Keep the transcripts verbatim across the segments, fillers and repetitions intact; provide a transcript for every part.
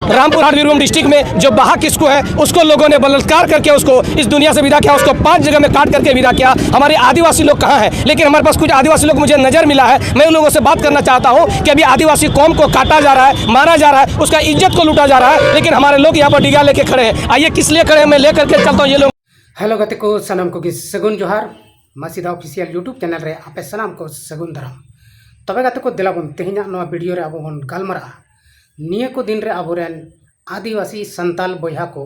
Rampurhat Birbhum district में जो बहा किस्कू है, उसको लोगों ने बलात्कार करके उसको इस दुनिया से विदा किया, उसको पांच जगह में काट करके विदा किया। हमारे आदिवासी लोग कहाँ हैं? लेकिन हमारे पास कुछ आदिवासी लोग मुझे नजर मिला है, मैं उन लोगों से बात करना चाहता हूँ कि अभी आदिवासी कौम को काटा जा रहा है, मारा जा रहा है, उसका इज्जत को लूटा जा रहा है, लेकिन हमारे लोग यहाँ पर डिगा लेके खड़े हैं। आइए, किस लिए खड़े हैं, मैं लेकर के चलता हूँ ये लोग। हेलो गाते को, ᱥᱟᱱᱟᱢ ᱠᱚᱜᱮ ᱥᱟᱹᱜᱩᱱ ᱡᱚᱦᱟᱨ᱾ ᱢᱟᱥᱤᱫᱟ ᱚᱯᱷᱤᱥᱤᱭᱟᱞ ᱭᱩᱴᱩᱵᱽ ᱪᱮᱱᱮᱞ ᱨᱮ ᱟᱯᱮ ᱥᱟᱱᱟᱢ ᱠᱚ ᱥᱟᱹᱜᱩᱱ ᱫᱟᱨᱟᱢ᱾ ᱛᱚᱵᱮ ᱜᱟᱛᱮ ᱠᱚ, ᱫᱮᱞᱟ ᱵᱚᱱ ᱛᱮᱦᱮᱧᱟᱜ ᱱᱚᱣᱟ ᱵᱷᱤᱰᱤᱭᱳ ᱨᱮ ᱟᱵᱚ ᱵᱚᱱ ᱜᱟᱞᱢᱟᱨᱟᱜᱼᱟ ᱱᱤᱭᱟᱹ ᱠᱚ ᱫᱤᱱ ᱨᱮ ᱟᱵᱚᱨᱮᱱ ᱟᱹᱫᱤᱵᱟᱹᱥᱤ ᱥᱟᱱᱛᱟᱞ ᱵᱚᱭᱦᱟ ᱠᱚ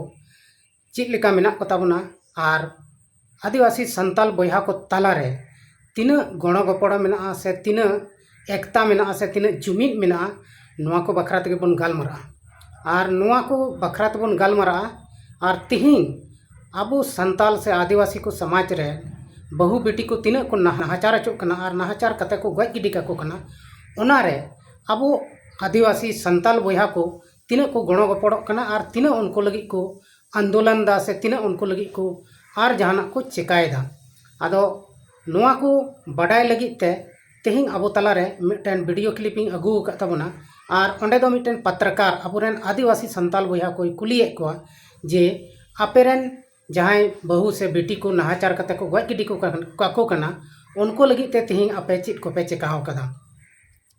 ᱪᱮᱫ ᱞᱮᱠᱟ ᱢᱮᱱᱟᱜ ᱠᱚ ᱛᱟᱵᱚᱱᱟ, ᱟᱨ ᱟᱹᱫᱤᱵᱟᱹᱥᱤ ᱥᱟᱱᱛᱟᱞ ᱵᱚᱭᱦᱟ ᱠᱚ ᱛᱟᱞᱟᱨᱮ ᱛᱤᱱᱟᱹᱜ ᱜᱚᱲᱚ ᱜᱚᱯᱚᱲᱚ ᱢᱮᱱᱟᱜᱼᱟ ᱥᱮ ᱛᱤᱱᱟᱹᱜ ᱮᱠᱛᱟ ᱢᱮᱱᱟᱜᱼᱟ ᱥᱮ ᱛᱤᱱᱟᱹᱜ ᱡᱩᱢᱤᱫ ᱢᱮᱱᱟᱜᱼᱟ, ᱱᱚᱣᱟ ᱠᱚ ᱵᱟᱠᱷᱨᱟ ᱛᱮᱜᱮ ᱵᱚᱱ ᱜᱟᱞᱢᱟᱨᱟᱜᱼᱟ᱾ ᱟᱨ ᱱᱚᱣᱟ ᱠᱚ ᱵᱟᱠᱷᱨᱟ ᱛᱮᱵᱚᱱ ᱜᱟᱞᱢᱟᱨᱟᱜᱼᱟ᱾ ᱟᱨ ᱛᱤᱦᱤᱧ ᱟᱵᱚ ᱥᱟᱱᱛᱟᱞ ᱥᱮ ᱟᱹᱫᱤᱵᱟᱹᱥᱤ ᱠᱚ ᱥᱚᱢᱟᱡᱽ ᱨᱮ ᱵᱟᱹᱦᱩ ᱵᱤᱴᱤ ᱠᱚ ᱛᱤᱱᱟᱹᱜ ᱠᱚ ᱱᱟᱦᱟᱪᱟᱨ ᱦᱚᱪᱚᱜ ᱠᱟᱱᱟ ᱟᱨ ᱱᱟᱦᱟᱪᱟᱨ ᱠᱟᱛᱮ ᱠᱚ ᱜᱚᱡ ᱜᱤᱰᱤ ᱠᱟᱠᱚ ᱠᱟᱱᱟ, ᱚᱱᱟᱨᱮ ᱟᱵᱚ ᱟᱹᱫᱤᱵᱟᱹᱥᱤ ᱥᱟᱱᱛᱟᱞ ᱵᱚᱭᱦᱟ ᱠᱚ ᱛᱤᱱᱟᱹᱜ ᱠᱚ ᱜᱚᱲᱚ ᱜᱚᱯᱚᱲᱚᱜ ᱠᱟᱱᱟ ᱟᱨ ᱛᱤᱱᱟᱹᱜ ᱩᱱᱠᱩ ᱞᱟᱹᱜᱤᱫ ᱠᱚ ᱟᱱᱫᱳᱞᱚᱱ ᱫᱟ ᱥᱮ ᱛᱤᱱᱟᱹᱜ ᱩᱱᱠᱩ ᱞᱟᱹᱜᱤᱫ ᱠᱚ ᱟᱨ ᱡᱟᱦᱟᱱᱟᱜ ᱠᱚ ᱪᱮᱠᱟᱭᱮᱫᱟ᱾ ᱟᱫᱚ ᱱᱚᱣᱟ ᱠᱚ ᱵᱟᱰᱟᱭ ᱞᱟᱹᱜᱤᱫ ᱛᱮ ᱛᱮᱦᱮᱧ ᱟᱵᱚ ᱛᱟᱞᱟᱨᱮ ᱢᱤᱫᱴᱮᱱ ᱵᱷᱤᱰᱤᱭᱳ ᱠᱞᱤᱯ ᱤᱧ ᱟᱹᱜᱩ ᱟᱠᱟᱫ ᱛᱟᱵᱚᱱᱟ᱾ ᱟᱨ ᱚᱸᱰᱮ ᱫᱚ ᱢᱤᱫᱴᱮᱱ ᱯᱟᱛᱨᱟᱠᱟᱨ ᱟᱵᱚᱨᱮᱱ ᱟᱹᱫᱤᱵᱟᱹᱥᱤ ᱥᱟᱱᱛᱟᱞ ᱵᱚᱭᱦᱟ ᱠᱚᱭ ᱠᱩᱞᱤᱭᱮᱫ ᱠᱚᱣᱟ ᱡᱮ ᱟᱯᱮᱨᱮᱱ ᱡᱟᱦᱟᱸᱭ ᱵᱟᱹᱦᱩ ᱥᱮ ᱵᱤᱴᱤ ᱠᱚ ᱱᱟᱦᱟᱪᱟᱨ ᱠᱟᱛᱮ ᱠᱚ ᱜᱚᱡ ᱜᱤᱰᱤ ᱠᱚ ᱠᱟᱱ-, ᱠᱟᱠᱚ ᱠᱟᱱᱟ, ᱩᱱᱠᱩ ᱞᱟᱹᱜᱤᱫ ᱛᱮ ᱛᱮᱦᱮᱧ ᱟᱯᱮ ᱪᱮᱫ ᱠᱚᱯᱮ ᱪᱮᱠᱟ ᱟᱠᱟᱫᱟ?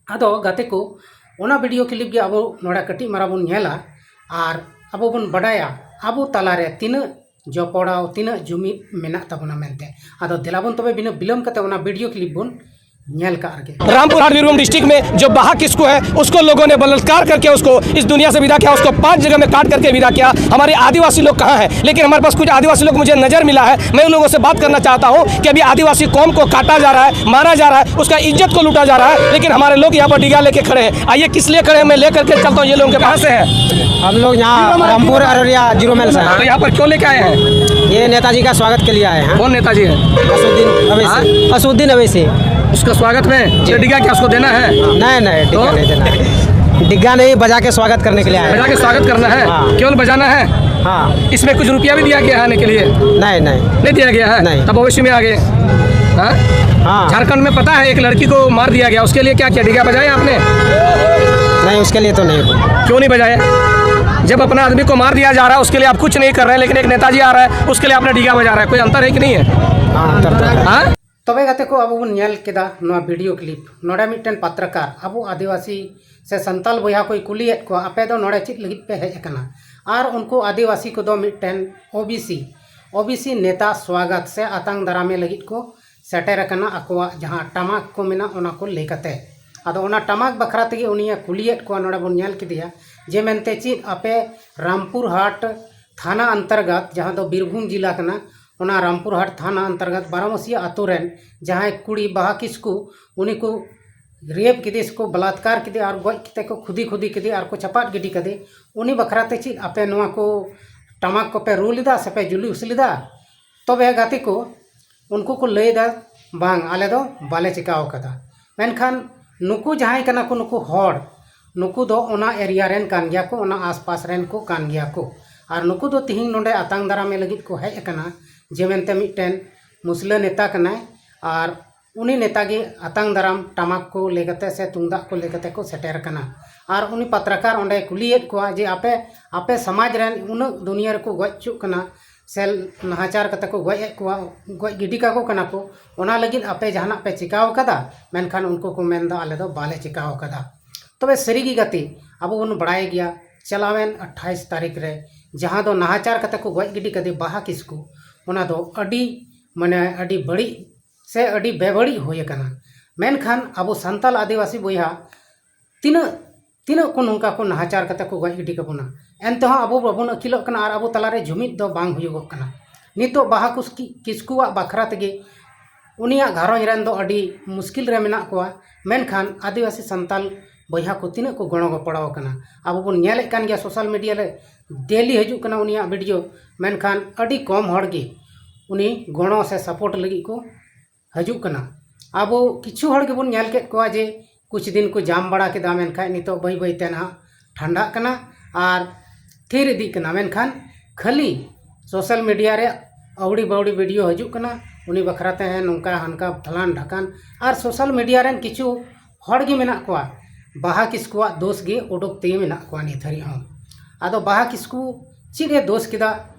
ᱟᱫᱚ ᱜᱟᱛᱮ ᱠᱚ, ᱚᱱᱟ ᱵᱷᱤᱰᱤᱭᱳ ᱠᱞᱤᱯ ᱜᱮ ᱟᱵᱚ ᱱᱚᱰᱮ ᱠᱟᱹᱴᱤᱡ ᱢᱟᱨᱟᱝ ᱵᱚᱱ ᱧᱮᱞᱟ ᱟᱨ ᱟᱵᱚ ᱵᱚᱱ ᱵᱟᱰᱟᱭᱟ ᱟᱵᱚ ᱛᱟᱞᱟᱨᱮ ᱛᱤᱱᱟᱹᱜ ᱡᱚᱯᱚᱲᱟᱣ, ᱛᱤᱱᱟᱹᱜ ᱡᱩᱢᱤᱫ ᱢᱮᱱᱟᱜ ᱛᱟᱵᱚᱱᱟ ᱢᱮᱱᱛᱮ᱾ ᱟᱫᱚ ᱫᱮᱞᱟ ᱵᱚᱱ ᱛᱚᱵᱮ ᱵᱤᱱᱟᱹ ᱵᱤᱞᱚᱢ ᱠᱟᱛᱮ ᱚᱱᱟ ᱵᱷᱤᱰᱤᱭᱳ ᱠᱞᱤᱯ ᱵᱚᱱ ᱧᱮᱞ ᱠᱟᱜ ᱨᱮᱜᱮ᱾ रामपुरहाट बीरभूम डिस्ट्रिक्ट में जो बहा किस्कू है, उसको लोगों ने बलात्कार करके उसको इस दुनिया से विदा किया, उसको पांच जगह में काट करके विदा किया। हमारे आदिवासी लोग कहाँ हैं? लेकिन हमारे पास कुछ आदिवासी लोग मुझे नजर मिला है, मैं उन लोगों से बात करना चाहता हूँ कि अभी आदिवासी कौम को काटा जा रहा है, मारा जा रहा है, उसका इज्जत को लूटा जा रहा है, लेकिन हमारे लोग यहाँ पर डिगा लेके खड़े हैं। आइए, किस लिए खड़े हैं, मैं लेकर के चलता हूँ ये लोगों के पास। कहाँ से हैं? हम लोग यहाँ रामपुर अररिया जीरो माइल से हैं। तो यहाँ पर क्यों लेके आए हैं? ये नेताजी का स्वागत के लिए आए हैं। कौन नेताजी है? असुद्दीन अवैसी। हाँ? असुद्दीन अवैसी। उसका स्वागत में? जी। ये डिगा क्या उसको देना है? नहीं, नहीं, डिगा तो? नहीं देना है। डिगा नहीं, बजा के स्वागत करने के लिए आए हैं। बजा के स्वागत करना है? हाँ। केवल बजाना है? हाँ। इसमें कुछ रुपया भी दिया गया है आने के लिए? नहीं, नहीं। नहीं दिया गया है? नहीं। तब भविष्य में आगे? हाँ? हाँ। झारखंड में पता है, एक लड़की को मार दिया गया, उसके लिए क्या किया? डिगा बजाया आपने? नहीं, उसके लिए तो नहीं। क्यों नहीं बजाया? जब अपने आदमी को मार दिया जा रहा है, उसके लिए आप कुछ नहीं कर रहे, लेकिन एक नेताजी आ रहा है, उसके लिए आपने डीगा बजा रहा है। कोई अंतर है कि नहीं है? हाँ, अंतर तो है। हाँ? ᱛᱚᱵᱮ ᱜᱟᱛᱮ ᱠᱚ, ᱟᱵᱚ ᱵᱚᱱ ᱧᱮᱞ ᱠᱮᱫᱟ ᱱᱚᱣᱟ ᱵᱷᱤᱰᱤᱭᱳ ᱠᱞᱤᱯ᱾ ᱱᱚᱰᱮ ᱢᱤᱫᱴᱮᱱ ᱯᱟᱛᱨᱟᱠᱟᱨ ᱟᱵᱚ ᱟᱹᱫᱤᱵᱟᱹᱥᱤ ᱥᱮ ᱥᱟᱱᱛᱟᱞ ᱵᱚᱭᱦᱟ ᱠᱚᱭ ᱠᱩᱞᱤᱭᱮᱫ ᱠᱚᱣᱟ, ᱟᱯᱮ ᱫᱚ ᱱᱚᱰᱮ ᱪᱮᱫ ᱞᱟᱹᱜᱤᱫ ᱯᱮ ᱦᱮᱡ ᱟᱠᱟᱱᱟ? ᱟᱨ ᱩᱱᱠᱩ ᱟᱹᱫᱤᱵᱟᱹᱥᱤ ᱠᱚᱫᱚ ᱢᱤᱫᱴᱮᱱ ᱳᱵᱤᱥᱤ ᱳᱵᱤᱥᱤ ᱱᱮᱛᱟ ᱥᱣᱟᱜᱟᱛ ᱥᱮ ᱟᱛᱟᱝ ᱫᱟᱨᱟᱢᱮ ᱞᱟᱹᱜᱤᱫ ᱠᱚ ᱥᱮᱴᱮᱨ ᱟᱠᱟᱱᱟ, ᱟᱠᱚᱣᱟᱜ ᱡᱟᱦᱟᱸ ᱴᱟᱢᱟᱠ ᱠᱚ ᱢᱮᱱᱟᱜ ᱚᱱᱟ ᱠᱚ ᱞᱟᱹᱭ ᱠᱟᱛᱮ᱾ ᱟᱫᱚ ᱚᱱᱟ ᱴᱟᱢᱟᱠ ᱵᱟᱠᱷᱨᱟ ᱛᱮᱜᱮ ᱩᱱᱤᱭᱮ ᱠᱩᱞᱤᱭᱮᱫ ᱠᱚᱣᱟ, ᱱᱚᱰᱮ ᱵᱚᱱ ᱧᱮᱞ ᱠᱮᱫᱮᱭᱟ ᱡᱮ, ᱢᱮᱱᱛᱮ ᱪᱮᱫ ᱟᱯᱮ ᱨᱟᱢᱯᱩᱨ ᱦᱟᱴ ᱛᱷᱟᱱᱟ ᱚᱱᱛᱚᱨᱜᱚᱛ, ᱡᱟᱦᱟᱸ ᱫᱚ ᱵᱤᱨᱵᱷᱩᱢ ᱡᱮᱞᱟ ᱠᱟᱱᱟ, ᱚᱱᱟ ᱨᱟᱢᱯᱩᱨ ᱦᱟᱴ ᱛᱷᱟᱱᱟ ᱚᱱᱛᱚᱨᱜᱚᱛ ᱵᱟᱨᱟᱢᱚᱥᱤᱭᱟ ᱟᱛᱳ ᱨᱮᱱ ᱡᱟᱦᱟᱸᱭ ᱠᱩᱲᱤ ᱵᱟᱦᱟ ᱠᱤᱥᱠᱩ, ᱩᱱᱤ ᱠᱚ ᱨᱮᱯ ᱠᱮᱫᱮ ᱥᱮᱠᱚ ᱵᱟᱞᱟᱛᱠᱟᱨ ᱠᱮᱫᱮ ᱟᱨ ᱜᱚᱡ ᱠᱟᱛᱮ ᱠᱚ ᱠᱷᱩᱫᱤ ᱠᱷᱩᱫᱤ ᱠᱮᱫᱮ ᱟᱨ ᱠᱚ ᱪᱟᱯᱟᱫ ᱜᱤᱰᱤ ᱠᱮᱫᱮ, ᱩᱱᱤ ᱵᱟᱠᱷᱨᱟ ᱛᱮ ᱪᱮᱫ ᱟᱯᱮ ᱱᱚᱣᱟ ᱠᱚ ᱴᱟᱢᱟᱠ ᱠᱚᱯᱮ ᱨᱩ ᱞᱮᱫᱟ ᱥᱮᱯᱮ ᱡᱩᱞᱩᱥ ᱞᱮᱫᱟ? ᱛᱚᱵᱮ ᱜᱟᱛᱮ ᱠᱚ, ᱩᱱᱠᱩ ᱠᱚ ᱞᱟᱹᱭ ᱮᱫᱟ, ᱵᱟᱝ, ᱟᱞᱮ ᱫᱚ ᱵᱟᱞᱮ ᱪᱤᱠᱟᱣ ᱠᱟᱫᱟ᱾ ᱢᱮᱱᱠᱷᱟᱱ ᱱᱩᱠᱩ ᱡᱟᱦᱟᱸᱭ ᱠᱟᱱᱟ ᱠᱚ, ᱱᱩᱠᱩ ᱦᱚᱲ, ᱱᱩᱠᱩ ᱫᱚ ᱚᱱᱟ ᱮᱨᱤᱭᱟ ᱨᱮᱱ ᱠᱟᱱ ᱜᱮᱭᱟ ᱠᱚ, ᱚᱱᱟ ᱟᱥᱯᱟᱥ ᱨᱮᱱ ᱠᱚ ᱠᱟᱱ ᱜᱮᱭᱟ ᱠᱚ᱾ ᱟᱨ ᱱᱩᱠᱩ ᱫᱚ ᱛᱤᱦᱤᱧ ᱱᱚᱰᱮ ᱟᱛᱟᱝ ᱫᱟᱨᱟᱢᱮ ᱞᱟᱹᱜᱤᱫ ᱠᱚ ᱦᱮᱡ ᱟᱠᱟᱱᱟ, ᱡᱮ ᱢᱮᱱᱛᱮ ᱢᱤᱫᱴᱮᱱ ᱢᱩᱥᱞᱟᱹ ᱱᱮᱛᱟ ᱠᱟᱱᱟᱭ ᱟᱨ ᱩᱱᱤ ᱱᱮᱛᱟ ᱜᱮ ᱟᱛᱟᱝ ᱫᱟᱨᱟᱢ ᱴᱟᱢᱟᱠ ᱠᱚ ᱞᱟᱹᱭ ᱠᱟᱛᱮ ᱥᱮ ᱛᱩᱢᱫᱟᱜ ᱠᱚ ᱞᱟᱹᱭ ᱠᱟᱛᱮ ᱠᱚ ᱥᱮᱴᱮᱨ ᱟᱠᱟᱱᱟ᱾ ᱟᱨ ᱩᱱᱤ ᱯᱟᱛᱨᱟᱠᱟᱨ ᱚᱸᱰᱮ ᱠᱩᱞᱤᱭᱮᱫ ᱠᱚᱣᱟ ᱡᱮ, ᱟᱯᱮ, ᱟᱯᱮ ᱥᱚᱢᱟᱡᱽ ᱨᱮᱱ ᱩᱱᱟᱹᱜ ᱫᱩᱱᱤᱭᱟᱹ ᱨᱮᱠᱚ ᱜᱚᱡ ᱦᱚᱪᱚᱜ ᱠᱟᱱᱟ ᱥᱮ ᱱᱟᱦᱟᱪᱟᱨ ᱠᱟᱛᱮ ᱠᱚ ᱜᱚᱡ ᱮᱫ ᱠᱚᱣᱟ, ᱜᱚᱡ ᱜᱤᱰᱤ ᱠᱟᱠᱚ ᱠᱟᱱᱟ ᱠᱚ, ᱚᱱᱟ ᱞᱟᱹᱜᱤᱫ ᱟᱯᱮ ᱡᱟᱦᱟᱱᱟᱜ ᱯᱮ ᱪᱤᱠᱟᱹᱣ ᱠᱟᱫᱟ? ᱢᱮᱱᱠᱷᱟᱱ ᱩᱱᱠᱩ ᱠᱚ ᱢᱮᱱᱫᱟ, ᱟᱞᱮ ᱫᱚ ᱵᱟᱞᱮ ᱪᱤᱠᱟᱹᱣ ᱠᱟᱫᱟ᱾ ᱛᱚᱵᱮ ᱥᱟᱹᱨᱤᱜᱮ ᱜᱟᱛᱮ, ᱟᱵᱚ ᱵᱚᱱ ᱵᱟᱲᱟᱭ ᱜᱮᱭᱟ, ᱪᱟᱞᱟᱣᱮᱱ ᱟᱴᱷᱟᱭᱤᱥ ᱛᱟᱹᱨᱤᱠᱷ ᱨᱮ ᱡᱟᱦᱟᱸ ᱫᱚ ᱱᱟᱦᱟᱪᱟᱨ ᱠᱟᱛᱮ ᱠᱚ ᱜᱚᱡ ᱜᱤᱰᱤ ᱠᱟᱫᱮ ᱵᱟᱦᱟ ᱠᱤᱥᱠᱩ, ᱚᱱᱟ ᱫᱚ ᱟᱹᱰᱤ, ᱢᱟᱱᱮ, ᱟᱹᱰᱤ ᱵᱟᱹᱲᱤᱡ ᱥᱮ ᱟᱹᱰᱤ ᱵᱮᱵᱟᱹᱲᱤᱡ ᱦᱩᱭ ᱟᱠᱟᱱᱟ᱾ ᱢᱮᱱᱠᱷᱟᱱ ᱟᱵᱚ ᱥᱟᱱᱛᱟᱞ ᱟᱹᱫᱤᱵᱟᱹᱥᱤ ᱵᱚᱭᱦᱟ ᱛᱤᱱᱟᱹᱜ, ᱛᱤᱱᱟᱹᱜ ᱠᱚ ᱱᱚᱝᱠᱟ ᱠᱚ ᱱᱟᱦᱟᱪᱟᱨ ᱠᱟᱛᱮ ᱠᱚ ᱜᱚᱡ ᱜᱤᱰᱤ ᱠᱟᱵᱚᱱᱟ, ᱮᱱᱛᱮᱦᱚᱸ ᱟᱵᱚ ᱵᱟᱵᱚᱱ ᱟᱹᱠᱤᱞᱚᱜ ᱠᱟᱱᱟ ᱟᱨ ᱟᱵᱚ ᱛᱟᱞᱟᱨᱮ ᱡᱩᱢᱤᱫ ᱫᱚ ᱵᱟᱝ ᱦᱩᱭᱩᱜᱚᱜ ᱠᱟᱱᱟ᱾ ᱱᱤᱛᱚᱜ ᱵᱟᱦᱟ ᱠᱩᱥᱠᱤ-, ᱠᱤᱥᱠᱩᱣᱟᱜ ᱵᱟᱠᱷᱨᱟ ᱛᱮᱜᱮ ᱩᱱᱤᱭᱟᱜ ᱜᱷᱟᱨᱚᱸᱡᱽ ᱨᱮᱱ ᱫᱚ ᱟᱹᱰᱤ ᱢᱩᱥᱠᱤᱞ ᱨᱮ ᱢᱮᱱᱟᱜ ᱠᱚᱣᱟ, ᱢᱮᱱᱠᱷᱟᱱ ᱟᱹᱫᱤᱵᱟᱹᱥᱤ ᱥᱟᱱᱛᱟᱞ ᱵᱚᱭᱦᱟ ᱠᱚ ᱛᱤᱱᱟᱹᱜ ᱠᱚ ᱜᱚᱲᱚ ᱜᱚᱯᱚᱲᱚ ᱟᱠᱟᱱᱟ᱾ ᱟᱵᱚ ᱵᱚᱱ ᱧᱮᱞᱮᱫ ᱠᱟᱱ ᱜᱮᱭᱟ ᱥᱳᱥᱟᱞ ᱢᱤᱰᱤᱭᱟ ᱨᱮ ᱰᱮᱞᱤ ᱦᱤᱡᱩᱜ ᱠᱟᱱᱟ ᱩᱱᱤᱭᱟᱜ ᱵᱷᱤᱰᱤᱭᱳ, ᱢᱮᱱᱠᱷᱟᱱ ᱟᱹᱰᱤ ᱠᱚᱢ ᱦᱚᱲ ᱜᱮ ᱩᱱᱤ ᱜᱚᱲᱚ ᱥᱮ ᱥᱟᱯᱳᱨᱴ ᱞᱟᱹᱜᱤᱫ ᱠᱚ ᱦᱤᱡᱩᱜ ᱠᱟᱱᱟ᱾ ᱟᱵᱚ ᱠᱤᱪᱷᱩ ᱦᱚᱲ ᱜᱮᱵᱚᱱ ᱧᱮᱞ ᱠᱮᱫ ᱠᱚᱣᱟ ᱡᱮ ᱠᱩᱪ ᱫᱤᱱ ᱠᱚ ᱡᱟᱢ ᱵᱟᱲᱟ ᱠᱮᱫᱟ, ᱢᱮᱱᱠᱷᱟᱱ ᱱᱤᱛᱚᱜ ᱵᱟᱹᱭ ᱵᱟᱹᱭ ᱛᱮ ᱱᱟᱦᱟᱜ ᱴᱷᱟᱱᱰᱟᱜ ᱠᱟᱱᱟ ᱟᱨ ᱛᱷᱤᱨ ᱤᱫᱤᱜ ᱠᱟᱱᱟ᱾ ᱢᱮᱱᱠᱷᱟᱱ ᱠᱷᱟᱹᱞᱤ ᱥᱳᱥᱟᱞ ᱢᱤᱰᱤᱭᱟ ᱨᱮ ᱟᱹᱣᱲᱤ ᱵᱟᱹᱣᱲᱤ ᱵᱷᱤᱰᱤᱭᱳ ᱦᱤᱡᱩᱜ ᱠᱟᱱᱟ, ᱩᱱᱤ ᱵᱟᱠᱷᱨᱟ ᱛᱮ ᱦᱮᱸ ᱱᱚᱝᱠᱟ ᱦᱟᱱᱠᱟ ᱯᱷᱟᱞᱟᱱ ᱰᱷᱟᱠᱟᱱ᱾ ᱟᱨ ᱥᱳᱥᱟᱞ ᱢᱤᱰᱤᱭᱟ ᱨᱮᱱ ᱠᱤᱪᱷᱩ ᱦᱚᱲ ᱜᱮ ᱢᱮᱱᱟᱜ ᱠᱚᱣᱟ, ᱵᱟᱦᱟ ᱠᱤᱥᱠᱩᱣᱟᱜ ᱫᱳᱥ ᱜᱮ ᱩᱰᱩᱠ ᱛᱮᱜᱮ ᱢᱮᱱᱟᱜ ᱠᱚᱣᱟ ᱱᱤᱛ ᱦᱟᱹᱨᱤᱡ ᱦᱚᱸ᱾ ᱟᱫᱚ ᱵᱟᱦᱟ ᱠᱤᱥᱠᱩ ᱪᱮᱫ ᱮ ᱫᱳᱥ ᱠᱮᱫᱟ,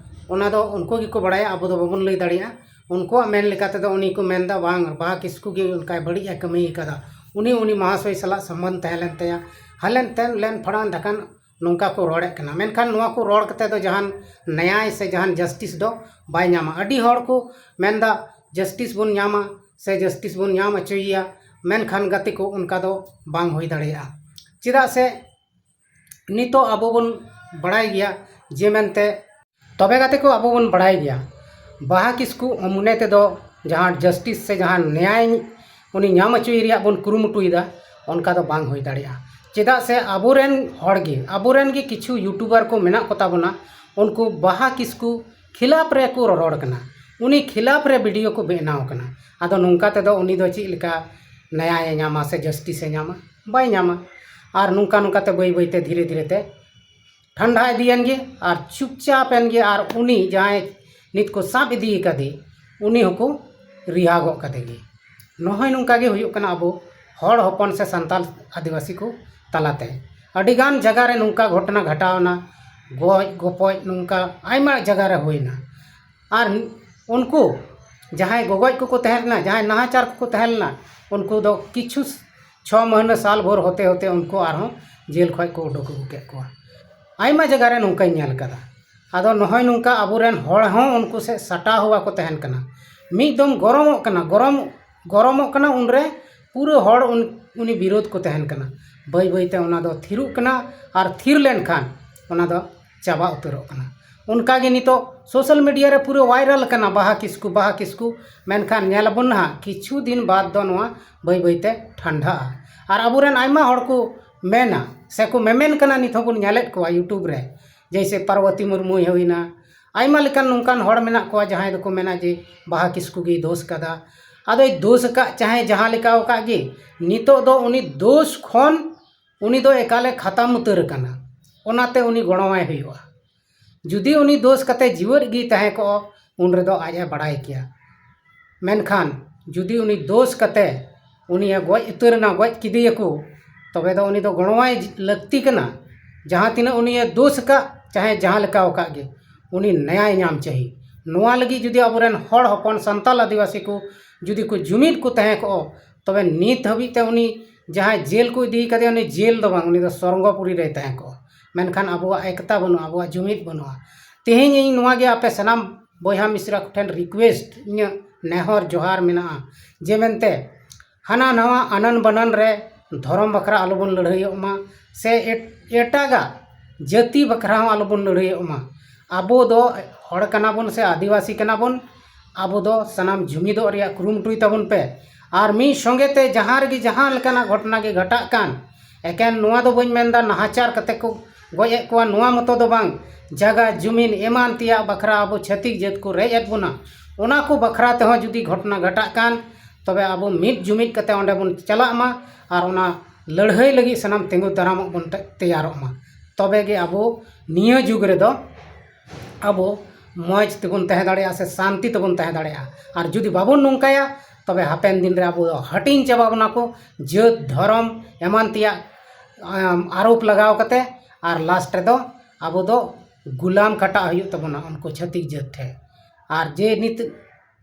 ᱚᱱᱟ ᱫᱚ ᱩᱱᱠᱩ ᱜᱮᱠᱚ ᱵᱟᱲᱟᱭᱟ, ᱟᱵᱚ ᱫᱚ ᱵᱟᱵᱚᱱ ᱞᱟᱹᱭ ᱫᱟᱲᱮᱭᱟᱜᱼᱟ᱾ ᱩᱱᱠᱩᱣᱟᱜ ᱢᱮᱱ ᱞᱮᱠᱟ ᱛᱮᱫᱚ ᱩᱱᱤ ᱠᱚ ᱢᱮᱱᱫᱟ, ᱵᱟᱝ, ᱵᱟᱦᱟ ᱠᱤᱥᱠᱩ ᱜᱮ ᱚᱱᱠᱟᱭ ᱵᱟᱹᱲᱤᱡ ᱮ ᱠᱟᱹᱢᱤ ᱠᱟᱫᱟ, ᱩᱱᱤ ᱩᱱᱤ ᱢᱟᱦᱟᱥᱚᱭ ᱥᱟᱞᱟᱜ ᱥᱚᱢᱵᱚᱱᱫᱷ ᱛᱟᱦᱮᱸ ᱞᱮᱱ ᱛᱟᱭᱟ, ᱦᱟᱞᱮᱱ ᱛᱮᱱ ᱞᱮᱱ ᱯᱷᱟᱲᱟᱱ ᱰᱷᱟᱠᱟᱱ, ᱱᱚᱝᱠᱟ ᱠᱚ ᱨᱚᱲᱮᱫ ᱠᱟᱱᱟ᱾ ᱢᱮᱱᱠᱷᱟᱱ ᱱᱚᱣᱟ ᱠᱚ ᱨᱚᱲ ᱠᱟᱛᱮ ᱫᱚ ᱡᱟᱦᱟᱱ ᱱᱮᱭᱟᱭ ᱥᱮ ᱡᱟᱦᱟᱱ ᱡᱟᱥᱴᱤᱥ ᱫᱚ ᱵᱟᱭ ᱧᱟᱢᱟ᱾ ᱟᱹᱰᱤ ᱦᱚᱲ ᱠᱚ ᱢᱮᱱᱫᱟ ᱡᱟᱥᱴᱤᱥ ᱵᱚᱱ ᱧᱟᱢᱟ ᱥᱮ ᱡᱟᱥᱴᱤᱥ ᱵᱚᱱ ᱧᱟᱢ ᱦᱚᱪᱚᱭᱮᱭᱟ, ᱢᱮᱱᱠᱷᱟᱱ ᱜᱟᱛᱮ ᱠᱚ, ᱚᱱᱠᱟ ᱫᱚ ᱵᱟᱝ ᱦᱩᱭ ᱫᱟᱲᱮᱭᱟᱜᱼᱟ᱾ ᱪᱮᱫᱟᱜ ᱥᱮ ᱱᱤᱛᱚᱜ ᱟᱵᱚ ᱵᱚᱱ ᱵᱟᱲᱟᱭ ᱜᱮᱭᱟ ᱡᱮ ᱢᱮᱱᱛᱮ, ᱛᱚᱵᱮ ᱜᱟᱛᱮ ᱠᱚ, ᱟᱵᱚ ᱵᱚᱱ ᱵᱟᱲᱟᱭ ᱜᱮᱭᱟ ᱵᱟᱦᱟ ᱠᱤᱥᱠᱩ ᱢᱚᱱᱮ ᱛᱮᱫᱚ ᱡᱟᱦᱟᱸ ᱡᱟᱥᱴᱤᱥ ᱥᱮ ᱡᱟᱦᱟᱸ ᱱᱮᱭᱟᱭ ᱩᱱᱤ ᱧᱟᱢ ᱦᱚᱪᱚᱭᱮ ᱨᱮᱭᱟᱜ ᱵᱚᱱ ᱠᱩᱨᱩᱢᱩᱴᱩᱭᱮᱫᱟ, ᱚᱱᱠᱟ ᱫᱚ ᱵᱟᱝ ᱦᱩᱭ ᱫᱟᱲᱮᱭᱟᱜᱼᱟ᱾ ᱪᱮᱫᱟᱜ ᱥᱮ ᱟᱵᱚᱨᱮᱱ ᱦᱚᱲ ᱜᱮ, ᱟᱵᱚᱨᱮᱱ ᱜᱮ ᱠᱤᱪᱷᱩ ᱭᱩᱴᱩᱵᱟᱨ ᱠᱚ ᱢᱮᱱᱟᱜ ᱠᱚᱛᱟ ᱵᱚᱱᱟ, ᱩᱱᱠᱩ ᱵᱟᱦᱟ ᱠᱤᱥᱠᱩ ᱠᱷᱤᱞᱟᱯ ᱨᱮᱠᱚ ᱨᱚᱨᱚᱲ ᱠᱟᱱᱟ, ᱩᱱᱤ ᱠᱷᱤᱞᱟᱯ ᱨᱮ ᱵᱷᱤᱰᱤᱭᱳ ᱠᱚ ᱵᱮᱱᱟᱣ ᱠᱟᱱᱟ᱾ ᱟᱫᱚ ᱱᱚᱝᱠᱟ ᱛᱮᱫᱚ ᱩᱱᱤ ᱫᱚ ᱪᱮᱫ ᱞᱮᱠᱟ ᱱᱮᱭᱟᱭᱮ ᱧᱟᱢᱟ ᱥᱮ ᱡᱟᱥᱴᱤᱥᱮ ᱧᱟᱢᱟ? ᱵᱟᱭ ᱧᱟᱢᱟ᱾ ᱟᱨ ᱱᱚᱝᱠᱟ ᱱᱚᱝᱠᱟ ᱛᱮ ᱵᱟᱹᱭ ᱵᱟᱹᱭ ᱛᱮ, ᱫᱷᱤᱨᱮ ᱫᱷᱤᱨᱮ ᱛᱮ ᱴᱷᱟᱱᱰᱟ ᱤᱫᱤᱭᱮᱱ ᱜᱮ ᱟᱨ ᱪᱩᱯᱪᱟᱯ ᱮᱱ ᱜᱮ᱾ ᱟᱨ ᱩᱱᱤ ᱡᱟᱦᱟᱸᱭ ᱱᱤᱛ ᱠᱚ ᱥᱟᱵ ᱤᱫᱤ ᱟᱠᱟᱫᱮ, ᱩᱱᱤ ᱦᱚᱸᱠᱚ ᱨᱤᱦᱟ ᱜᱚᱫ ᱠᱟᱫᱮ ᱜᱮ᱾ ᱱᱚᱜᱼᱚᱭ ᱱᱚᱝᱠᱟ ᱜᱮ ᱦᱩᱭᱩᱜ ᱠᱟᱱᱟ ᱟᱵᱚ ᱦᱚᱲ ᱦᱚᱯᱚᱱ ᱥᱮ ᱥᱟᱱᱛᱟᱲ ᱟᱹᱫᱤᱵᱟᱹᱥᱤ ᱠᱚ ᱛᱟᱞᱟᱛᱮ᱾ ᱟᱹᱰᱤᱜᱟᱱ ᱡᱟᱭᱜᱟ ᱨᱮ ᱱᱚᱝᱠᱟ ᱜᱷᱚᱴᱚᱱᱟ ᱜᱷᱟᱴᱟᱣ ᱮᱱᱟ, ᱜᱚᱡ ᱜᱚᱯᱚᱡ ᱱᱚᱝᱠᱟ ᱟᱭᱢᱟ ᱡᱟᱭᱜᱟ ᱨᱮ ᱦᱩᱭᱱᱟ᱾ ᱟᱨ ᱩᱱᱠᱩ ᱡᱟᱦᱟᱸᱭ ᱜᱚᱜᱚᱡ ᱠᱚᱠᱚ ᱛᱟᱦᱮᱸ ᱞᱮᱱᱟ, ᱡᱟᱦᱟᱸᱭ ᱱᱟᱦᱟᱪᱟᱨ ᱠᱚᱠᱚ ᱛᱟᱦᱮᱸ ᱞᱮᱱᱟ, ᱩᱱᱠᱩ ᱫᱚ ᱠᱤᱪᱷᱩ ᱪᱷᱚ ᱢᱟᱹᱦᱱᱟᱹ, ᱥᱟᱞ ᱵᱷᱳᱨ ᱦᱚᱛᱮ ᱦᱚᱛᱮ ᱩᱱᱠᱩ ᱟᱨᱦᱚᱸ ᱡᱮᱞ ᱠᱷᱚᱱ ᱠᱚ ᱩᱰᱩᱠ ᱟᱹᱜᱩ ᱠᱮᱫ ᱠᱚᱣᱟ᱾ ᱟᱭᱢᱟ ᱡᱟᱭᱜᱟ ᱨᱮ ᱱᱚᱝᱠᱟᱧ ᱧᱮᱞ ᱠᱟᱫᱟ᱾ ᱟᱫᱚ ᱱᱚᱜᱼᱚᱭ ᱱᱚᱝᱠᱟ ᱟᱵᱚᱨᱮᱱ ᱦᱚᱲ ᱦᱚᱸ ᱩᱱᱠᱩ ᱥᱮᱫ ᱥᱟᱴᱟᱣ ᱦᱮᱣᱟ ᱠᱚ ᱛᱟᱦᱮᱱ ᱠᱟᱱᱟ᱾ ᱢᱤᱫ ᱫᱚᱢ ᱜᱚᱨᱚᱢᱚᱜ ᱠᱟᱱᱟ, ᱜᱚᱨᱚᱢ, ᱜᱚᱨᱚᱢᱚᱜ ᱠᱟᱱᱟ, ᱩᱱᱨᱮ ᱯᱩᱨᱟᱹ ᱦᱚᱲ ᱩᱱ-, ᱩᱱᱤ ᱵᱤᱨᱳᱫᱷ ᱠᱚ ᱛᱟᱦᱮᱱ ᱠᱟᱱᱟ᱾ ᱵᱟᱹᱭ ᱵᱟᱹᱭᱛᱮ ᱚᱱᱟ ᱫᱚ ᱛᱷᱤᱨᱚᱜ ᱠᱟᱱᱟ, ᱟᱨ ᱛᱷᱤᱨ ᱞᱮᱱᱠᱷᱟᱱ ᱚᱱᱟ ᱫᱚ ᱪᱟᱵᱟ ᱩᱛᱟᱹᱨᱚᱜ ᱠᱟᱱᱟ᱾ ᱚᱱᱠᱟᱜᱮ ᱱᱤᱛᱚᱜ ᱥᱳᱥᱟᱞ ᱢᱤᱰᱤᱭᱟ ᱨᱮ ᱯᱩᱨᱟᱹ ᱵᱷᱟᱭᱨᱟᱞ ᱠᱟᱱᱟ ᱵᱟᱦᱟ ᱠᱤᱥᱠᱩ, ᱵᱟᱦᱟ ᱠᱤᱥᱠᱩ, ᱢᱮᱱᱠᱷᱟᱱ ᱧᱮᱞ ᱟᱵᱚᱱ ᱱᱟᱦᱟᱜ ᱠᱤᱪᱷᱩ ᱫᱤᱱ ᱵᱟᱫᱽ ᱫᱚ ᱱᱚᱣᱟ ᱵᱟᱹᱭ ᱵᱟᱹᱭᱛᱮ ᱴᱷᱟᱱᱰᱟᱜᱼᱟ᱾ ᱟᱨ ᱟᱵᱚᱨᱮᱱ ᱟᱭᱢᱟ ᱦᱚᱲ ᱠᱚ ᱢᱮᱱᱟ ᱥᱮᱠᱚ ᱢᱮᱢᱮᱱ ᱠᱟᱱᱟ, ᱱᱤᱛ ᱦᱚᱸᱵᱚᱱ ᱧᱮᱞᱮᱫ ᱠᱚᱣᱟ ᱭᱩᱴᱩᱵᱽ ᱨᱮ, ᱡᱮᱭᱥᱮ ᱯᱟᱨᱵᱚᱛᱤ ᱢᱩᱨᱢᱩᱭ ᱦᱩᱭᱱᱟ, ᱟᱭᱢᱟ ᱞᱮᱠᱟᱱ ᱱᱚᱝᱠᱟᱱ ᱦᱚᱲ ᱢᱮᱱᱟᱜ ᱠᱚᱣᱟ ᱡᱟᱦᱟᱸᱭ ᱫᱚᱠᱚ ᱢᱮᱱᱟ ᱡᱮ ᱵᱟᱦᱟ ᱠᱤᱥᱠᱩ ᱜᱮᱭ ᱫᱳᱥ ᱠᱟᱫᱟ᱾ ᱟᱫᱚᱭ ᱫᱳᱥ ᱟᱠᱟᱫ ᱪᱟᱦᱮ ᱡᱟᱦᱟᱸ ᱞᱮᱠᱟ ᱟᱠᱟᱫ ᱜᱮ, ᱱᱤᱛᱚᱜ ᱫᱚ ᱩᱱᱤ ᱫᱳᱥ ᱠᱷᱚᱱ ᱩᱱᱤ ᱫᱚ ᱮᱠᱟᱞᱮ ᱠᱷᱟᱛᱟᱢ ᱩᱛᱟᱹᱨ ᱟᱠᱟᱱᱟ᱾ ᱚᱱᱟᱛᱮ ᱩᱱᱤ ᱜᱚᱲᱚᱣᱟᱭ ᱦᱩᱭᱩᱜᱼᱟ᱾ ᱡᱩᱫᱤ ᱩᱱᱤ ᱫᱳᱥ ᱠᱟᱛᱮ ᱡᱤᱣᱮᱫ ᱜᱮᱭ ᱛᱟᱦᱮᱸ ᱠᱚᱜᱼᱟ, ᱩᱱ ᱨᱮᱫᱚ ᱟᱡ ᱮ ᱵᱟᱲᱟᱭ ᱠᱮᱭᱟ᱾ ᱢᱮᱱᱠᱷᱟᱱ ᱡᱩᱫᱤ ᱩᱱᱤ ᱫᱳᱥ ᱠᱟᱛᱮ ᱩᱱᱤᱭᱮ ᱜᱚᱡ ᱩᱛᱟᱹᱨ ᱮᱱᱟ, ᱜᱚᱡ ᱠᱮᱫᱮᱭᱟᱠᱚ, ᱛᱚᱵᱮ ᱫᱚ ᱩᱱᱤ ᱫᱚ ᱜᱚᱲᱚᱣᱟᱭ ᱞᱟᱹᱠᱛᱤ ᱠᱟᱱᱟ᱾ ᱡᱟᱦᱟᱸ ᱛᱤᱱᱟᱹᱜ ᱩᱱᱤᱭᱮ ᱫᱳᱥ ᱟᱠᱟᱫ, ᱪᱟᱦᱮ ᱡᱟᱦᱟᱸ ᱞᱮᱠᱟ ᱟᱠᱟᱫ ᱜᱮ, ᱩᱱᱤ ᱱᱮᱭᱟᱭ ᱧᱟᱢ ᱪᱟᱹᱦᱤ᱾ ᱱᱚᱣᱟ ᱞᱟᱹᱜᱤᱫ ᱡᱩᱫᱤ ᱟᱵᱚᱨᱮᱱ ᱦᱚᱲ ᱦᱚᱯᱚᱱ ᱥᱟᱱᱛᱟᱞ ᱟᱹᱫᱤᱵᱟᱹᱥᱤ ᱠᱚ ᱡᱩᱫᱤ ᱠᱚ ᱡᱩᱢᱤᱫ ᱠᱚ ᱛᱟᱦᱮᱸ ᱠᱚᱜᱼᱟ, ᱛᱚᱵᱮ ᱱᱤᱛ ᱦᱟᱹᱵᱤᱡ ᱛᱮ ᱩᱱᱤ ᱡᱟᱦᱟᱸᱭ ᱡᱮᱞ ᱠᱚ ᱤᱫᱤ ᱠᱟᱫᱮᱭᱟ, ᱩᱱᱤ ᱡᱮᱞ ᱫᱚ ᱵᱟᱝ, ᱩᱱᱤ ᱫᱚ ᱥᱚᱨᱜᱚᱯᱩᱨᱤ ᱨᱮᱭ ᱛᱟᱦᱮᱸ ᱠᱚᱜᱼᱟ᱾ ᱢᱮᱱᱠᱷᱟᱱ ᱟᱵᱚᱣᱟᱜ ᱮᱠᱛᱟ ᱵᱟᱹᱱᱩᱜᱼᱟ, ᱟᱵᱚᱣᱟᱜ ᱡᱩᱢᱤᱫ ᱵᱟᱹᱱᱩᱜᱼᱟ᱾ ᱛᱮᱦᱮᱧ ᱤᱧ ᱱᱚᱣᱟ ᱜᱮ ᱟᱯᱮ ᱥᱟᱱᱟᱢ ᱵᱚᱭᱦᱟ ᱢᱤᱥᱨᱟ ᱠᱚᱴᱷᱮᱱ request, ᱤᱧᱟᱹᱜ ᱱᱮᱦᱚᱨ ᱡᱚᱦᱟᱨ ᱢᱮᱱᱟᱜᱼᱟ, ᱡᱮ ᱢᱮᱱᱛᱮ ᱦᱟᱱᱟ ᱱᱟᱣᱟ ᱟᱱᱟᱱ ᱵᱟᱱᱟᱱ ᱨᱮ ᱫᱷᱚᱨᱚᱢ ᱵᱟᱠᱷᱨᱟ ᱟᱞᱚᱵᱚᱱ ᱞᱟᱹᱲᱦᱟᱹᱭᱚᱜ ᱢᱟ, ᱥᱮ ᱮᱴ-, ᱮᱴᱟᱜᱟᱜ ᱡᱟᱹᱛᱤ ᱵᱟᱠᱷᱨᱟ ᱦᱚᱸ ᱟᱞᱚᱵᱚᱱ ᱞᱟᱹᱲᱦᱟᱹᱭᱚᱜ ᱢᱟ᱾ ᱟᱵᱚ ᱫᱚ ᱦᱚᱲ ᱠᱟᱱᱟ ᱵᱚᱱ ᱥᱮ ᱟᱹᱫᱤᱵᱟᱹᱥᱤ ᱠᱟᱱᱟ ᱵᱚᱱ, ᱟᱵᱚ ᱫᱚ ᱥᱟᱱᱟᱢ ᱡᱩᱢᱤᱫᱚᱜ ᱨᱮᱭᱟᱜ ᱠᱩᱨᱩᱢᱩᱴᱩᱭ ᱛᱟᱵᱚᱱ ᱯᱮ᱾ ᱟᱨ ᱢᱤᱫ ᱥᱚᱸᱜᱮ ᱛᱮ ᱡᱟᱦᱟᱸ ᱨᱮᱜᱮ ᱡᱟᱦᱟᱸ ᱞᱮᱠᱟᱱᱟᱜ ᱜᱷᱚᱴᱚᱱᱟ ᱜᱮ ᱜᱷᱟᱴᱟᱜ ᱠᱟᱱ, ᱮᱠᱮᱱ ᱱᱚᱣᱟ ᱫᱚ ᱵᱟᱹᱧ ᱢᱮᱱᱫᱟ ᱱᱟᱦᱟᱪᱟᱨ ᱠᱟᱛᱮ ᱠᱚ ᱜᱚᱡ ᱮᱫ ᱠᱚᱣᱟ, ᱱᱚᱣᱟ ᱢᱚᱛᱚ ᱫᱚ ᱵᱟᱝ, ᱡᱟᱭᱜᱟ ᱡᱩᱢᱤᱱ ᱮᱢᱟᱱ ᱛᱮᱭᱟᱜ ᱵᱟᱠᱷᱨᱟ ᱟᱵᱚ ᱪᱷᱟᱹᱛᱤᱠ ᱡᱟᱹᱛ ᱠᱚ ᱨᱮᱡ ᱮᱫ ᱵᱚᱱᱟ, ᱚᱱᱟ ᱠᱚ ᱵᱟᱠᱷᱨᱟ ᱛᱮᱦᱚᱸ ᱡᱩᱫᱤ ᱜᱷᱚᱴᱚᱱᱟ ᱜᱷᱟᱴᱟᱜ ᱠᱟᱱ, ᱛᱚᱵᱮ ᱟᱵᱚ ᱢᱤᱫ ᱡᱩᱢᱤᱫ ᱠᱟᱛᱮ ᱚᱸᱰᱮ ᱵᱚᱱ ᱪᱟᱞᱟᱜ ᱢᱟ ᱟᱨ ᱚᱱᱟ ᱞᱟᱹᱲᱦᱟᱹᱭ ᱞᱟᱹᱜᱤᱫ ᱥᱟᱱᱟᱢ ᱛᱤᱸᱜᱩ ᱫᱟᱨᱟᱢᱚᱜ ᱵᱚᱱ ᱛᱮ-, ᱛᱮᱭᱟᱨᱚᱜ ᱢᱟ᱾ ᱛᱚᱵᱮ ᱜᱮ ᱟᱵᱚ ᱱᱤᱭᱟᱹ ᱡᱩᱜᱽ ᱨᱮᱫᱚ ᱟᱵᱚ ᱢᱚᱡᱽ ᱛᱮᱵᱚᱱ ᱛᱟᱦᱮᱸ ᱫᱟᱲᱮᱭᱟᱜᱼᱟ ᱥᱮ ᱥᱟᱱᱛᱤ ᱛᱮᱵᱚᱱ ᱛᱟᱦᱮᱸ ᱫᱟᱲᱮᱭᱟᱜᱼᱟ᱾ ᱟᱨ ᱡᱩᱫᱤ ᱵᱟᱵᱚᱱ ᱱᱚᱝᱠᱟᱭᱟ, ᱛᱚᱵᱮ ᱦᱟᱯᱮᱱ ᱫᱤᱱ ᱨᱮ ᱟᱵᱚ ᱫᱚ ᱦᱟᱹᱴᱤᱧ ᱪᱟᱵᱟ ᱵᱚᱱᱟ ᱠᱚ, ᱡᱟᱹᱛ, ᱫᱷᱚᱨᱚᱢ, ᱮᱢᱟᱱ ᱛᱮᱭᱟᱜ, ᱟᱢ, ᱟᱨᱳᱯ ᱞᱟᱜᱟᱣ ᱠᱟᱛᱮ, ᱟᱨ last ᱨᱮᱫᱚ ᱟᱵᱚ ᱫᱚ ᱜᱩᱞᱟᱢ ᱠᱷᱟᱴᱟᱜ ᱦᱩᱭᱩᱜ ᱛᱟᱵᱚᱱᱟ ᱩᱱᱠᱩ ᱪᱷᱟᱹᱛᱤᱠ ᱡᱟᱹᱛ ᱴᱷᱮᱱ᱾ ᱟᱨ ᱡᱮ ᱱᱤᱛ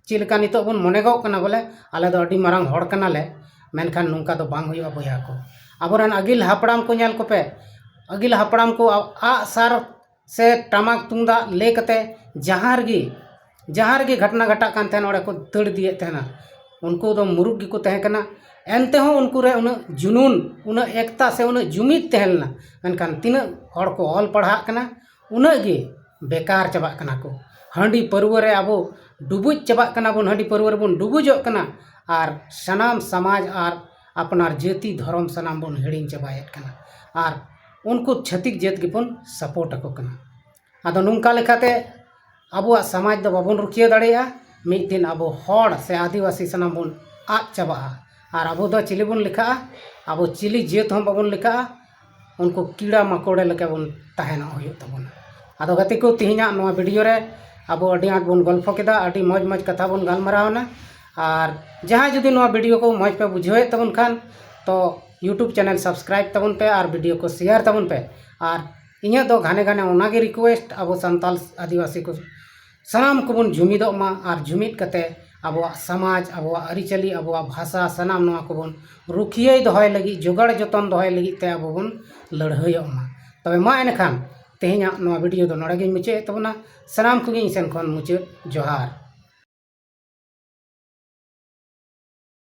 ᱪᱮᱫ ᱞᱮᱠᱟ ᱱᱤᱛᱚᱜ ᱵᱚᱱ ᱢᱚᱱᱮ ᱜᱚᱜ ᱠᱟᱱᱟ ᱵᱚᱞᱮ ᱟᱞᱮ ᱫᱚ ᱟᱹᱰᱤ ᱢᱟᱨᱟᱝ ᱦᱚᱲ ᱠᱟᱱᱟᱞᱮ, ᱢᱮᱱᱠᱷᱟᱱ ᱱᱚᱝᱠᱟ ᱫᱚ ᱵᱟᱝ ᱦᱩᱭᱩᱜᱼᱟ ᱵᱚᱭᱦᱟ ᱠᱚ᱾ ᱟᱵᱚᱨᱮᱱ ᱟᱹᱜᱤᱞ ᱦᱟᱯᱲᱟᱢ ᱠᱚ ᱧᱮᱞ ᱠᱚᱯᱮ, ᱟᱹᱜᱤᱞ ᱦᱟᱯᱲᱟᱢ ᱠᱚ ᱟᱜ ᱥᱟᱨ ᱥᱮ ᱴᱟᱢᱟᱠ ᱛᱩᱢᱫᱟᱜ ᱞᱟᱹᱭ ᱠᱟᱛᱮ ᱡᱟᱦᱟᱸ ᱨᱮᱜᱮ, ᱡᱟᱦᱟᱸ ᱨᱮᱜᱮ ᱜᱷᱚᱴᱚᱱᱟ ᱜᱷᱟᱴᱟᱜ ᱠᱟᱱ ᱛᱟᱦᱮᱱ, ᱚᱸᱰᱮ ᱠᱚ ᱫᱟᱹᱲ ᱤᱫᱤᱭᱮᱫ ᱛᱟᱦᱮᱱᱟ᱾ ᱩᱱᱠᱩ ᱫᱚ ᱢᱩᱨᱩᱠ ᱜᱮᱠᱚ ᱛᱟᱦᱮᱸ ᱠᱟᱱᱟ᱾ ᱮᱱᱛᱮᱦᱚᱸ ᱩᱱᱠᱩ ᱨᱮ ᱩᱱᱟᱹᱜ ᱡᱩᱱᱩᱱ, ᱩᱱᱟᱹᱜ ᱮᱠᱛᱟ ᱥᱮ ᱩᱱᱟᱹᱜ ᱡᱩᱢᱤᱫ ᱛᱟᱦᱮᱸ ᱞᱮᱱᱟ᱾ ᱢᱮᱱᱠᱷᱟᱱ ᱛᱤᱱᱟᱹᱜ ᱦᱚᱲ ᱠᱚ ᱚᱞ ᱯᱟᱲᱦᱟᱜ ᱠᱟᱱᱟ, ᱩᱱᱟᱹᱜ ᱜᱮ ᱵᱮᱠᱟᱨ ᱪᱟᱵᱟᱜ ᱠᱟᱱᱟ ᱠᱚ᱾ ᱦᱟᱺᱰᱤ ᱯᱟᱹᱨᱣᱟᱹ ᱨᱮ ᱟᱵᱚ ᱰᱩᱵᱩᱡ ᱪᱟᱵᱟᱜ ᱠᱟᱱᱟ ᱵᱚᱱ, ᱦᱟᱺᱰᱤ ᱯᱟᱹᱨᱣᱟᱹ ᱨᱮᱵᱚᱱ ᱰᱩᱵᱩᱡᱚᱜ ᱠᱟᱱᱟ, ᱟᱨ ᱥᱟᱱᱟᱢ ᱥᱚᱢᱟᱡᱽ ᱟᱨ ᱟᱯᱱᱟᱨ ᱡᱟᱹᱛᱤ ᱫᱷᱚᱨᱚᱢ ᱥᱟᱱᱟᱢ ᱵᱚᱱ ᱦᱤᱲᱤᱧ ᱪᱟᱵᱟᱭᱮᱫ ᱠᱟᱱᱟ᱾ ᱟᱨ ᱩᱱᱠᱩ ᱪᱷᱟᱹᱛᱤᱠ ᱡᱟᱹᱛ ᱜᱮᱵᱚᱱ support ᱟᱠᱚ ᱠᱟᱱᱟ᱾ ᱟᱫᱚ ᱱᱚᱝᱠᱟ ᱞᱮᱠᱟᱛᱮ ᱟᱵᱚᱣᱟᱜ ᱥᱚᱢᱟᱡᱽ ᱫᱚ ᱵᱟᱵᱚᱱ ᱨᱩᱠᱷᱤᱭᱟᱹ ᱫᱟᱲᱮᱭᱟᱜᱼᱟ᱾ ᱢᱤᱫ ᱫᱤᱱ ᱟᱵᱚ ᱦᱚᱲ ᱥᱮ ᱟᱹᱫᱤᱵᱟᱹᱥᱤ ᱥᱟᱱᱟᱢ ᱵᱚᱱ ᱟᱫ ᱪᱟᱵᱟᱜᱼᱟ᱾ ᱟᱨ ᱟᱵᱚ ᱫᱚ ᱪᱤᱞᱤ ᱵᱚᱱ ᱞᱮᱠᱷᱟᱜᱼᱟ? ᱟᱵᱚ ᱪᱤᱞᱤ ᱡᱟᱹᱛ ᱦᱚᱸ ᱵᱟᱵᱚᱱ ᱞᱮᱠᱷᱟᱜᱼᱟ᱾ ᱩᱱᱠᱩ ᱠᱤᱲᱟ ᱢᱟᱠᱚᱲ ᱞᱮᱠᱟ ᱵᱚᱱ ᱛᱟᱦᱮᱱᱚᱜ ᱦᱩᱭᱩᱜ ᱛᱟᱵᱚᱱᱟ᱾ ᱟᱫᱚ ᱜᱟᱛᱮ ᱠᱚ, ᱛᱮᱦᱮᱧᱟᱜ ᱱᱚᱣᱟ video ᱨᱮ ᱟᱵᱚ ᱟᱹᱰᱤ ᱟᱸᱴ ᱵᱚᱱ ᱜᱚᱞᱯᱷᱚ ᱠᱮᱫᱟ, ᱟᱹᱰᱤ ᱢᱚᱡᱽ ᱢᱚᱡᱽ ᱠᱟᱛᱷᱟ ᱵᱚᱱ ᱜᱟᱞᱢᱟᱨᱟᱣ ᱮᱱᱟ᱾ ᱟᱨ ᱡᱟᱦᱟᱸᱭ ᱡᱩᱫᱤ ᱱᱚᱣᱟ video ᱠᱚ ᱢᱚᱡᱽ ᱯᱮ ᱵᱩᱡᱷᱟᱹᱣᱮᱫ ᱛᱟᱵᱚᱱ ᱠᱷᱟᱱ, ᱛᱚ YouTube channel subscribe ᱛᱟᱵᱚᱱ ᱯᱮ ᱟᱨ video ᱠᱚ share ᱛᱟᱵᱚᱱ ᱯᱮ᱾ ᱟᱨ ᱤᱧᱟᱹᱜ ᱫᱚ ᱜᱷᱟᱱᱮ ᱜᱷᱟᱱᱮ ᱚᱱᱟᱜᱮ request, ᱟᱵᱚ ᱥᱟᱱᱛᱟᱲ ᱟᱹᱫᱤᱵᱟᱹᱥᱤ ᱠᱚ ᱥᱟᱱᱟᱢ ᱠᱚᱵᱚᱱ ᱡᱩᱢᱤᱫᱚᱜ ᱢᱟ ᱟᱨ ᱡᱩᱢᱤᱫ ᱠᱟᱛᱮ ᱟᱵᱚᱣᱟᱜ ᱥᱚᱢᱟᱡᱽ, ᱟᱵᱚᱣᱟᱜ ᱟᱹᱨᱤᱪᱟᱹᱞᱤ, ᱟᱵᱚᱣᱟᱜ ᱵᱷᱟᱥᱟ, ᱥᱟᱱᱟᱢ ᱱᱚᱣᱟ ᱠᱚᱵᱚᱱ ᱨᱩᱠᱷᱤᱭᱟᱹᱭ ᱫᱚᱦᱚᱭ ᱞᱟᱹᱜᱤᱫ, ᱡᱚᱜᱟᱲ ᱡᱚᱛᱚᱱ ᱫᱚᱦᱚᱭ ᱞᱟᱹᱜᱤᱫ ᱛᱮ ᱟᱵᱚ ᱵᱚᱱ ᱞᱟᱹᱲᱦᱟᱹᱭᱚᱜ ᱢᱟ᱾ ᱛᱚᱵᱮ ᱢᱟ ᱮᱱᱠᱷᱟᱱ ᱛᱮᱦᱮᱧᱟᱜ ᱱᱚᱣᱟ video ᱫᱚ ᱱᱚᱰᱮ ᱜᱤᱧ ᱢᱩᱪᱟᱹᱫ ᱮᱫ ᱛᱟᱵᱚᱱᱟ᱾ ᱥᱟᱱᱟᱢ ᱠᱚᱜᱮ ᱤᱧ ᱥᱮᱱ ᱠᱷᱚᱱ ᱢᱩᱪᱟᱹᱫ ᱡᱚᱦᱟᱨ᱾